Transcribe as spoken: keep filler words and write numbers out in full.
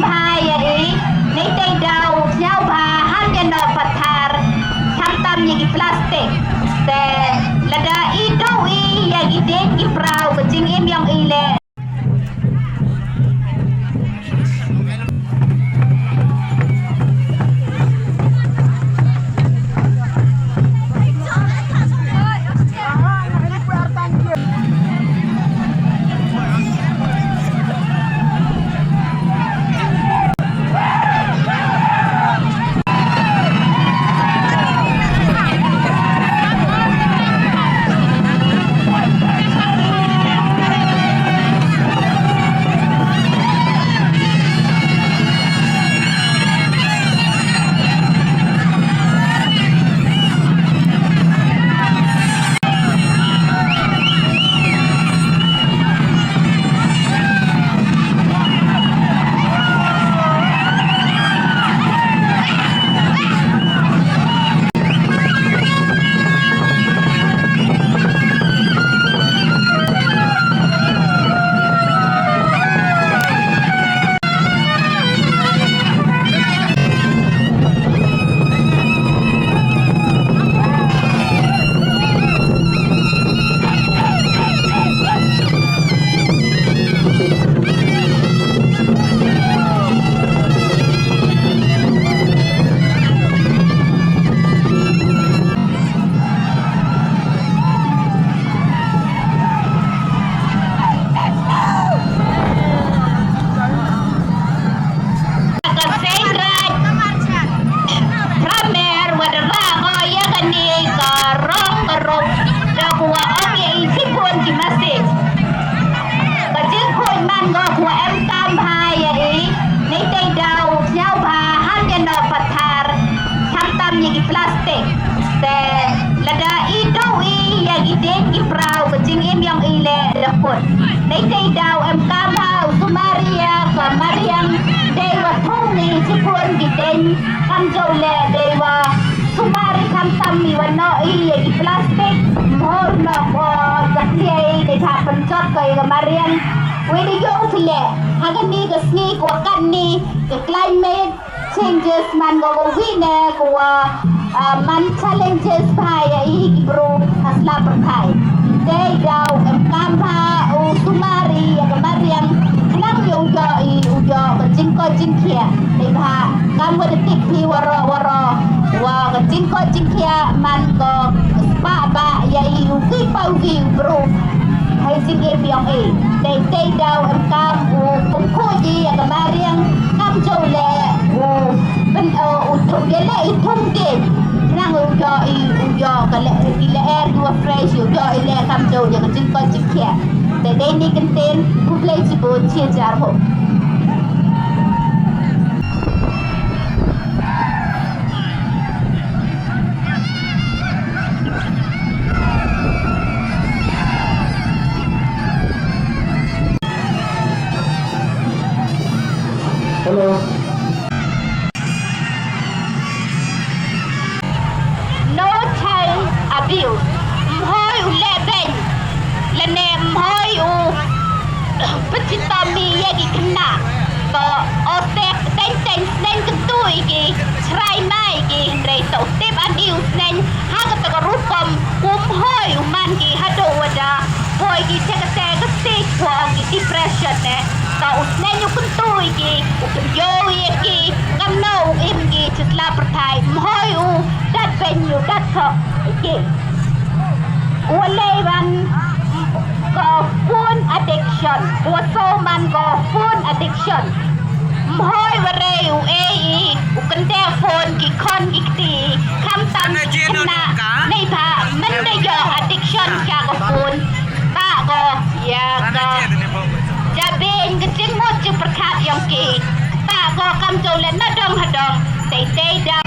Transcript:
Bha ya i, neitæ i daw u sñiawbha ham ya noh pathar, khamtam ya ki plastic. Te lada i dooh i ya ki dieñ ki praw ka jingim yong i leh. Ka Seiñraij Pramer wa da rah ko ya kani ka rong ka rong, da kawa ong ya i chiboon ki message. Ka jingkhooid man ko kawa emkaam bha ya i, neitæ i daw u sñiawbha ham ya noh pathar, khamtam ya ki plastic. Te lada i dooh i ya ki dieñ ki praw ka jingim yong i leh da kut. Neitæ i daw emkaam bha u sumar i ya ka mariang, deiwa thung i chiboon ki dieñ, kamjooh leh deiwa sumar i khamtam i wa noh i ya ki plastic, mhor noh ko ka thiei, dei ka pynjot ko ya ka mariang. Wei da yoh u phi leh ha kani ka sngi kawa katni, ka climate changes man ko kawi ne kawa, ah, man challenges bha ya i ki bru ha sla pyrthai. Te i daw emkaam bha u sumar i ya ka mariang, khnang yow yoh i, u yoh ka jingkoit jingkhiah. Neibhah kamwa da tip phi waroh waroh, wa ka jingkoit jingkhiah man ko spah bah ya i u ki pa u ki u bru hei jingim yong i. Te, te i daw emkaam u pynkhooid i ya ka mariang, kamjooh leh u pyn, u, u thung, yaleh i thung dieñ, khnang u yoh i, u yoh ka leh, i lyer kiwa fresh, u yoh i leh kamjooh ya ka jingkoit jingkhiah. Te deini kyntien, khublei chiboon, chi hajar hoon. Hello. No child abuse. Ym hoi u lehbeiñ, lane ym hoi u pynchitom i ya ki khynnah. Toh, o stek teiñ teiñ sneiñ kyntu i ki, chrai mai ki, hynrei toh u tip ani u sneiñ ha kata ka rukom, ym hoi u man ki hadooh wa da poi ki cha katæ ka stage wa ong ki depression ne. Toh u sneiñ u kyntu i ki, u pynyoo ya ki kamno u im ki cha sla pyrthai, ym hoi u dat beiñ u dat thok i ki. Wa lei wan ko phone addiction, wa soo man ko phone addiction. Ym hoi wa rei u e i u kyndeh phone ki khon ki kti, khamtam ki khynnah, neibhah manda yoh addiction cha ka phone, tah ko ya ka jabieñ ka jingmut jingpyrkhat yong ki, tah ko kamjooh leh nadong hadong. Tæ tæ i daw